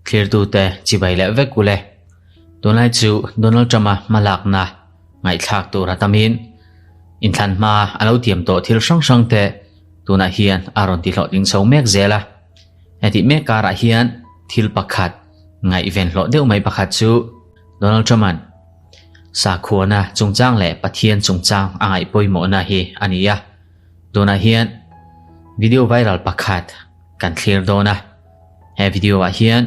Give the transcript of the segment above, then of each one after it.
Thlirtute chibai leh vek ule. Tunlai chu Donald Trump-a hmalakna ngaihthlak tur a tamin inthlan hma a lo tiam tawh thil hrang hrang te tunah hian a rawn tihlawhtling chho mek zel a. Hetih mek karah hian thil pakhat ngaihven hlawh deuh mai pakhat chu Donald Trump-a'n sakhuana chungchang leh Pathian chungchang a ngaih pawimawhna hi a ni a. Tunah hian video viral pakhat kan thlir dawn a. He video ah hian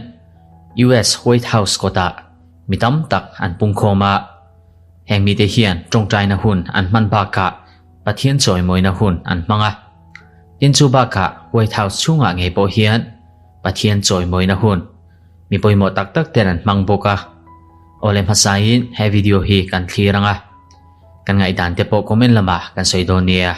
US White House kawtah mi tam tak an pungkhawm a. Heng mite hian tawngtaina hun an hman bakah Pathian chawimawina hun an hmang a. Tin chu bakah White House chhungah ngei pawh hian Pathian chawimawina hun mi pawimawh tak tak ten an hmang bawk a. Awle hmasain he video hi kan thlir ang a. Kan ngaihdan te pawh comment lamah kan sawi dawn nia.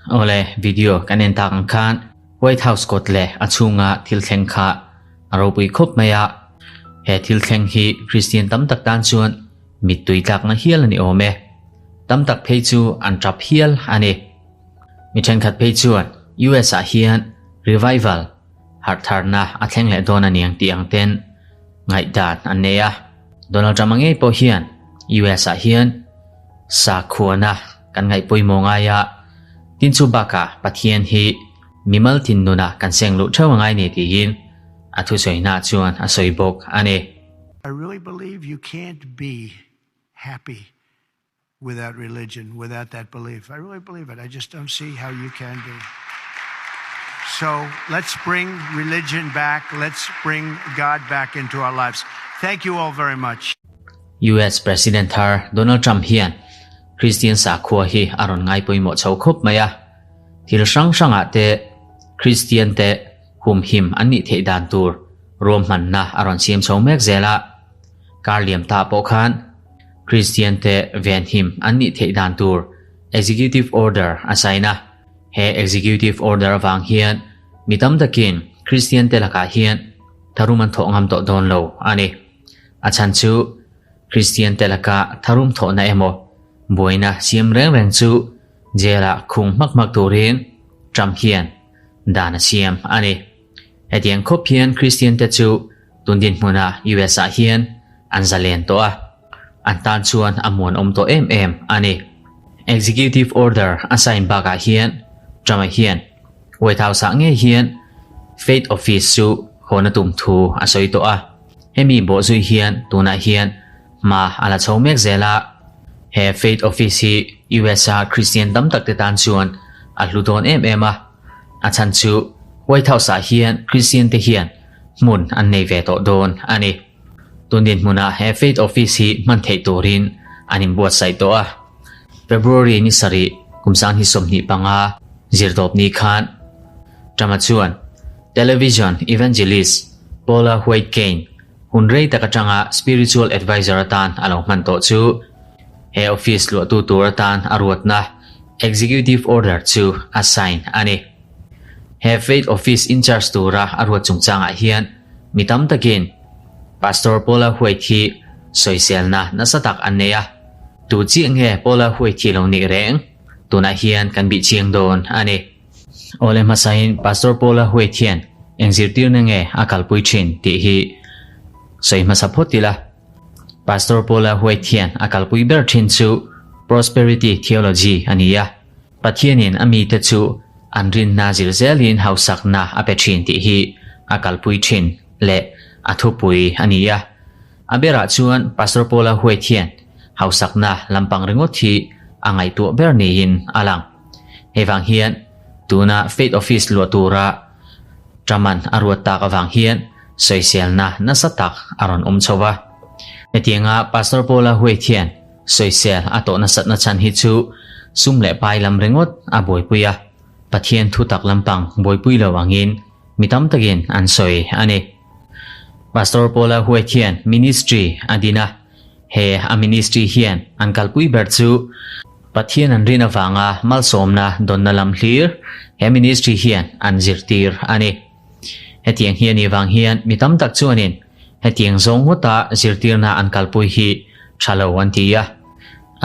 Awle, video kan en tak ang khan White House kawt leh a chhunga thil thleng kha a ropui khawp mai a. He thil thleng hi Kristian tam tak tan chuan mittui tlakna hial a ni awm e. Tam tak phei chu an tap hial a ni. Mi thenkhat phei chuan US ah hian revival harhtharna a thleng leh dawn a niang tih ang ten ngaihdan an nei a. Donald Trump-a ngei pawh hian US ah hian sakhuana kan ngaih pawimawh ngai a, tin chu bakah Pathian hi mimal thin nunah kan seng luh theuh a ngai ni tiin a thusawi hna chuan a sawi bawk a ni. I really believe you can't be happy without religion, without that belief. I really believe it. I just don't see how you can be. So let's bring religion back. Let's bring God back into our lives. Thank you all very much. US President thar Donald Trump hian Kristian sakhua hi a rawn ngai pawimawh chho khawp mai a. Thil hrang hrangah te Kristian te humhim an nih theih dan tur ruahmanna a rawn siam chho mek zel a. Kar liam ta pawh khan Kristian te venhim an nih theih dan tur Executive Order a sign a. He Executive Order avang hian mi tam takin Kristian te lakah hian tharum an thawh ngam tawh dawn lo a ni. A chhan chu Kristian te laka tharum thawhna emaw buaina siam reng reng chu jail ah khung hmak hmak turin Trump hian dan a siam a ni. Hetiang khawp hian Kristian te chu tun dinhmuna US ah hian an zalen tawh a, an tan chuan a muanawm tawh em em a ni. Executive Order a sign bakah hian Trump-a hian White House-ah ngei hian Faith Office chu hawn a tum thu a sawi tawh a. Hemi bawhzui hian tunah hian hma a la chho mek zel a. He Faith Office hi US-a Christian tam tak te tan chuan a hlu dawn em em a. A chhan chu White House-ah hian Christian te hian hmun an nei ve tawh dawn a ni. Tun dinhmunah he Faith Office hi hman theih turin an inbuatsaih tawh a. February ni sarih kum 2025 zirtawp ni khan Trump-a chuan Television Evangelist Paula White Cain hun rei tak atanga spiritual advisor atan a lo hman tawh chu he office luahtu tur atan a ruatna executive order chu a sign a ni. He Faith Office in charge tura a ruat chungchangah hian mi tam takin Pastor Paula White hi sawiselna nasa tak an nei a. Tu chiah nge Paula White hi lo nih reng? Tunah hian kan bih chiang dawn a ni. Awle hmasain Pastor Paula White hian eng zirtirna nge a kalpui thin tih hi sawi hmasa phawt ila. Pastor Paula White hian a kalpui ber thin chu Prosperity Theology a ni a. Pathianin a mite chu an rinna zir zelin hausakna a pe thin tih hi a kalpui thin leh a thupui a ni a. A berah chuan Pastor Paula White hian hausakna lampang ringawt hi a ngaihtuah ber niin a lang. Hei vang hian tuna Faith Office luah tura. Truman a ruat tak avang hian sawiselna nasa tak a rawn awm chho va. Hetianga Pastor Paula White hian sawisel a tawh nasatna chhan hi chu sum leh pai lam ringawt a buaipui a, Pathian thutak lampang buaipui lo angin mi tam takin an sawi a ni. Pastor Paula White hian ministry a din a, he a ministry hian an kalpui ber chu Pathian an rin avanga malsawmna dawnna lam hlir he ministry hian an zirtir a ni. Hetiang hi a nih vang hian mi tam tak chuanin hetiang zawng ngawta zirtirna an kalpui hi tha lo an ti a.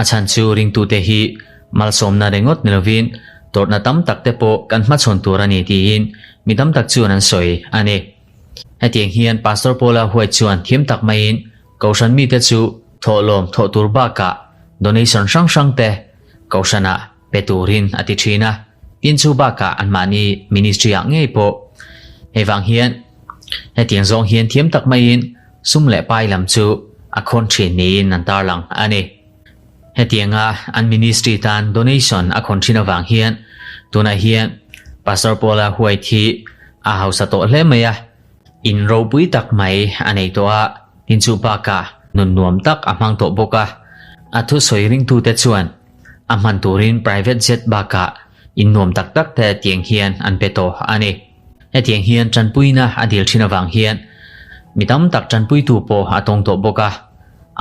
A chhan chu ringtute hi malsawmna ringawt ni lovin tawrhna tam tak te pawh kan hmachhawn tur a ni tiin mi tam tak chuan an sawi a ni. Hetiang hian Pastor Paula White chuan thiam tak maiin Kohhran mite chu thawhlawm thawh tur bakah donation hrang hrang te Kohhranah pe turin a ti thin a, tin chu bakah anmahni ministry ah ngei pawh hei vang hian hetiang zawng hian thiam tak maiin sum leh pai lam chu a khawn thin niin an tarlang a ni. Hetianga an ministry tan donation a khawn thin avang hian tunah hian Pastor Paula White hi a hausa tawh hle mai a, In ropui tak mai a nei tawh a, tin chu bakah nun nuam tak a hmang tawh bawk a. A thusawi ringtute chuan a hman turin private jet bakah in nuam tak tak te tiang hian an pe tawh a ni. Hetiang hian tanpuina a dil thin avang hian mi tam tak tanpuitu pawh a tawng tawh bawk a.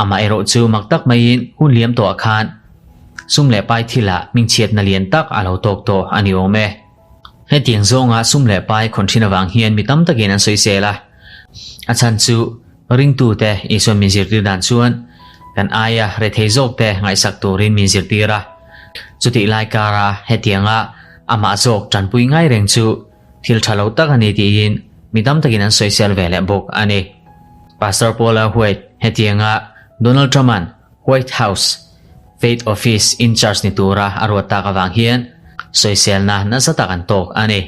Amaherawh chu mak tak maiin hun liam tawhah khan sum leh pai thilah hmingchhiatna lian tak a lo tawk tawh a ni awm e. Hetiang zawnga sum leh pai khawn thin avang hian mi tam takin an sawisel a. A chhan chu ringtute Isuan min zirtir dan chuan kan aia rethei zawkte ngaihsak turin min zirtir a. Chutih lai kara hetianga amah zawk tanpui ngai reng chu thil tha lo tak a ni tiin mi tam takin an sawisel ve leh bawk a ni. Pastor Paula White hetianga Donald Trump-a'n White House Faith Office in charge ni tura a ruat tak avang hian sawiselna nasa tak an tawk a ni.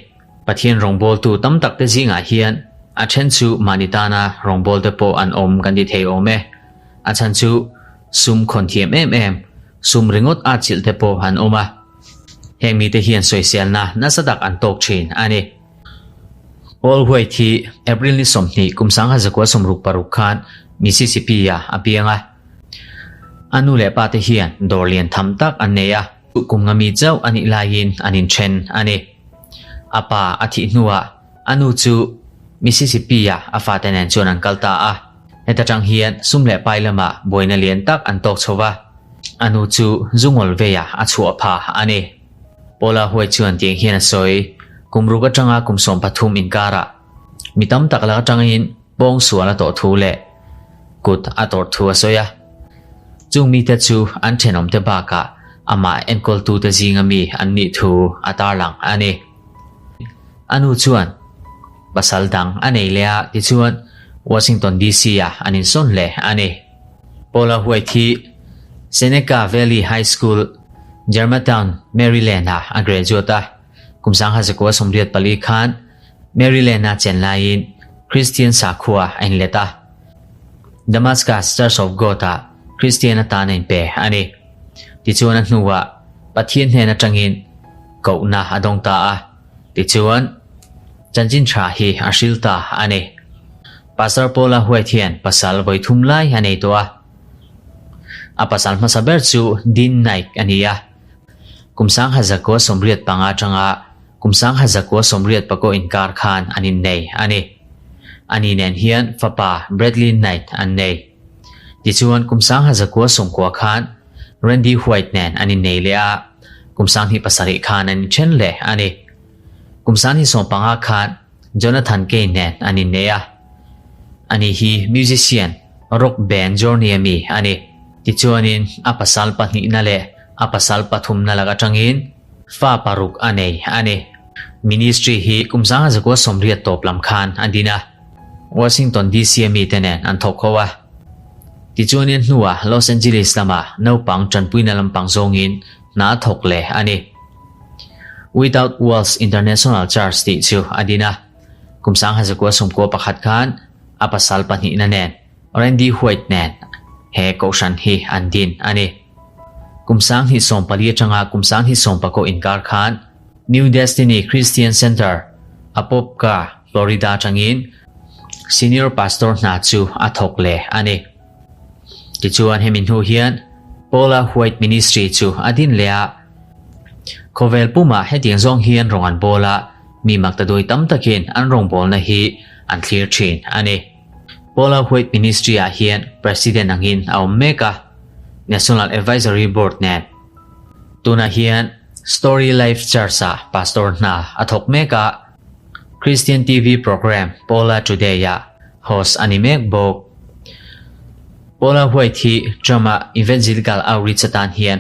Pathian rawngbawltu tam tak te zingah hian a then chu mahni tana rawngbawlte pawh an awm kan ti thei awm e. A chhan chu sum khawn thiam em em, sum ringawt at chilh te pawh an awm a. Heng mite hian sawiselna nasa tak an tawk thin a ni. Paul White hi April ni 20 kum 1966 khan Mississippi-ah a piang a. A nu leh pa te hian dawr lian tham tak an nei a, kum nga mi chauh a nih laiin an inthen a ni. A pa a thih hnuah a nu chu Mississippi-ah a fate nen chuan an kal ta a. Heta tang hian sum leh pai lamah buaina lian tak an tawk chho va, a nu chu zu ngawl veiah a chhuah pha a ni. Paula Huai chuan tiang hian a sawi, Kum ruk atanga kum 13 inkarah mi tam tak lak atangin pawng sual a tawh thu leh kut a tawrh thu a sawi a. Chung mite chu an thenawmte bakah amah enkawltute zinga mi an nih thu a tarlang a ni. A nu chuan pasal dang a nei leh a, tichuan Washington DC-ah an insawn leh a ni. Paula White hi Seneca Valley High School, Germantown, Maryland-ah a graduate a. Kum 1984 khan Maryland-a chen laiin Kristian sakhua a inlet a. Damascus Church of God-ah Kristian atan a inpe a ni. Tichuan a hnuah Pathian hnen atangin kohna a dawng ta a. Tichuan, chanchin tha hi a hril ta a ni. Pastor Paula White hian pasal vawi thum lai a nei tawh a. A pasal hmasa ber chu Dean Knight a ni a. Kum 1985 atanga kum 1989 inkar khan an innei a ni. Ani nen hian fapa Bradley Knight an nei. Tichuan kum 1990 khan Randy White nen an innei leh a, kum 2007 khan an inthen leh a ni. Kum 2015 khan Jonathan Cain nen an innei a. Ani hi musician, rock band Journey a mi a ni. Tichuanin a pasal pahnihna leh a pasal pathumna lak atangin fa paruk a nei a ni. Ministry hi kum 1980 tawp lam khan a din a, Washington DC a mite nen an thawk ho a. Tichuanin hnuah Los Angeles lamah naupang tanpuina lampang zawngin hna a thawk leh a ni. Without Walls International Church tih chu a din a, kum 1991 khan a pasal pahnihna nen Randy White nen he kohhran hi an din a ni. Kum 2014 atanga kum 2019 inkar khan New Destiny Christian Center, Apopka, Florida atangin Senior Pastor hna chu a thawk leh a ni. Tichuan hemi hnu hian Paula White Ministry chu a din leh a, khawvel pumah hetiang zawng hian rawng an bawl a, mi maktaduai tam takin an rawngbawlna hi an thlir thin a ni. Paula White Ministry ah hian President angin a awm mek a, National Advisory Board nen. Tunah hian Story Life Church ah Pastor hna a thawk mek a, Christian TV program Paula Today ah host a ni mek bawk. Paula White hi Trump-a evangelical outreach atan hian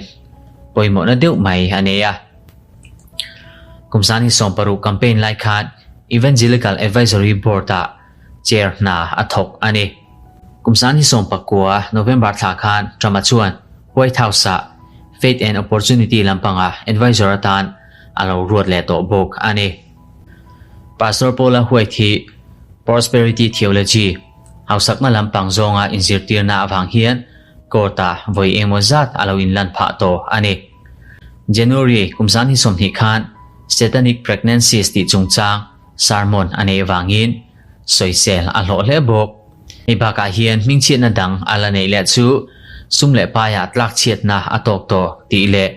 pawimawhna deuh mai a nei a. Kum 2016 campaign lai khan Evangelical Advisory Board ah chair hna a thawk a ni. Kum 2019 November thla khan Trump-a chuan White House-ah Faith and Opportunity lampanga advisor atan a lo ruat leh tawh bawk a ni. Pastor Paula White hi Prosperity Theology, hausakna lampang zawnga inzirtirna avang hian court-ah vawi engemaw zat a lo inlan phah tawh a ni. January kum 2020 khan Satanic Pregnancies tih chungchang sermon a neih avangin sawisel a hlawh hle bawk. Hei bakah hian hmingchhiatna dang a la neih leh chu sum leh paiah tlakchhiatna a tawk tawh tih leh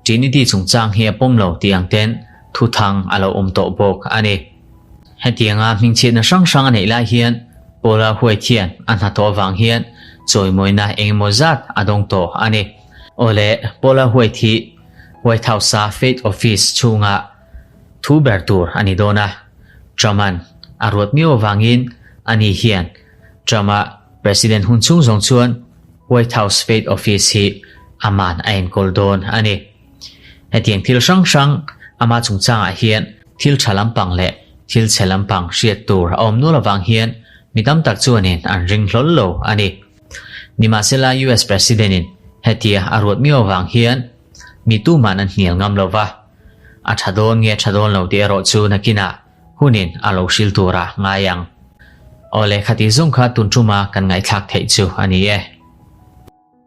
Trinity chungchang hi a pawm lo tih ang ten thuthang a lo awm tawh bawk a ni. Hetianga hmingchhiatna hrang hrang a neih lai hian Paula White hian a hnathawh avang hian chawimawina engemaw zat a dawng tawh a ni. Awle, Paula White hi White House-a Faith Office chhunga Thu ber tur a ni dawn a, Trump-a'n a ruat miau avangin ani hian Trump-a President hun chhung zawng chuan White House State Office hi aman a enkawl dawn a ni. Hetiang thil hrang hrang ama chungchangah hian thil tha lampang leh thil chhe lampang hriat tur a awm nual avang hian mi tam tak chuanin an ring hlawl lo a ni. Nimahsela US President-in hetia a ruat miau avang hian mi tuman an hnial ngam lo va. A tha dawn nge tha dawn lo tih erawh chu nakinah hunin a lo hril tura ngai ang. Awle khati zung kha tun tuma kan ngaihthlak theih chu a ni e.